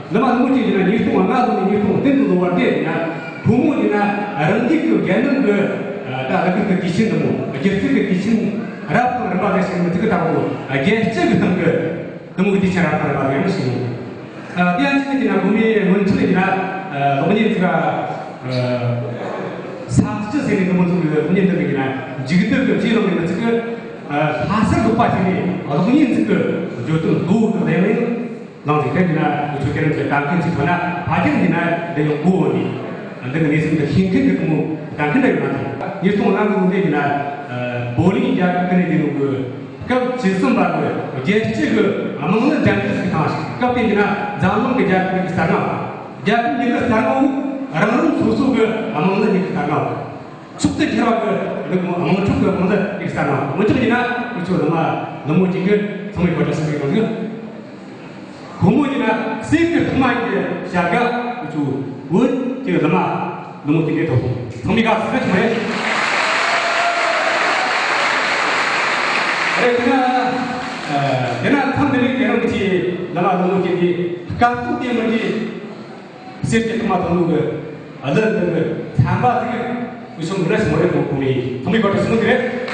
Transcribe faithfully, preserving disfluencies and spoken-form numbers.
འདི་མ་ནུ་མོ་ཅིག་ཡིན་ན་ཉིས་སྟོང་ལྔ་ལོ་ནས་ཉིས་སྟོང་བདུན་ལོ་བར་དེ་ཡིན་ན་བུ་མོ་ཡིན་ན་རང་རྒྱུད་ཀྱི་རྒྱལ་ནང་གི་ད་རིག་གི་དུས་ཆེན་འདི་མོ་སྒྱུ་རྩལ་གྱི་དུས་ཆེན་རབ་དང་རིམ་པ་ཟེར་ཞིག་མི་ཚིག་གི་ཐོག་ཏུ་རྒྱལ་སྤྱི་གི་སྟེང་གི་འདི་མོ་གི་དུས་ཆེན་རབ་དང་རིམ་པ་ཟེར་མི་ཞིག་ཡིན། དེ་ཡང་ཅི་ནས་ཡིན་ན་བུ་མོའི་སྔོན་ཚུད་ཡིན་ན་གློག་བརྙན་ཚིག་ས་སྤྱི་ཟེར་ནས་འདི་མོ་ཚོ་གི་གློག་བརྙན་འདི་ཡིན་ན་མཇུག་བསྡུ་གི་རྗེས་ལོག་ནས་མི་ཚིག་གི་ལྷ་སར་འདུག་པ་ཞིག་ནས་གློག་བརྙན་ཚིག་གི་བརྗོད་དོན་གཙོ་བོ་གི་ལས་རིང་། ལངས་ཏེ་དེ་ཡིན་ན་འུ་ཚོ་ཁྱེད་རང་ཚོས་ལྟ་མཁན་ཚོས་མཐོང་ན་ཕ་གིར་ཡིན་ན་འདི་ཡང་གོ་འོང་ནི། འདི་གི་གནས་ཚུལ་འདི་ཤེས་མཁན་གྱི་དུ་མོ་ལྟ་མཁན་འདྲ་ཡོད་ན་ཐང་། ཉིས་སྟོང་ལྔ་གི་ལོ་འདི་ཡིན་ན་པོ་ལིང་རྒྱལ་ཁབ་ཀྱི་ནས་འདི་ནང་གི་སྐབས་བཅུ་གསུམ་པ་གི་རྒྱལ་སྤྱི་གི་དམངས་གླུ་འགྲན་བསྡུར་ཞིག་བཏང་ཞིང་སྐབས་དེ་ཡིན་ན་འཛམ་གླིང་གི་རྒྱལ་ཁབ་ཀྱི་གསར་ཁང་རྒྱལ་ཁབ་གཉིས་ཀྱི་གསར་ཁང་རང་རང་སོ་སོ་གི་དམངས་གླུ་གཉིས་ཀྱི་གསར་ཁང་། ཕྱོགས་དེ་ཁྱེར་བ་གི་དམངས་ཁྲོད་ཀྱི་དམངས་གླུ་གཉིས་ཀྱི་གསར་ཁང་། འོན་ཀྱང་ཡིན་ན་འུ་ཚོ་ནུ་མོ་ནུ་མོ་གཅིག་གི་ཚང་མས་གོ་སྒྲིག་ཞུ་གི་ཡོང་གི། ཁོ་མོ་ཡིན་ན་གསེར་གྱི་ཐུར་མ་ཡིན་གྱི་བྱ་དགའ་འུ་ཚོ་བོད་ཀྱི་བླ་མ་ནུ་མོ་དེ་འདྲའི་ཐོབ་སོང་། ཚང་མས་དགའ་བསུ་ཞུ་རེད། རེད་དེ་ན་དེ་ན་མཚམས་འདི་རིགས་དེ་རང་གི་བླ་མ་ནུ་མོ་དེ་འདྲའི་དཀའ་ཐུབ་དེ་མི་འདྲའི་གསེར་གྱི་ཐུར་མ་ཐོབ་ནོ་གི་གླུ་འདི་གི་ཚན་པ་ཟིག་འུ་ཚོ་མི་ལ་ཞིག་མ་རེད་གོ་གོ་མི་ཚང་མས་གོ་སྒྲིག་ཞུ་གི་རེད།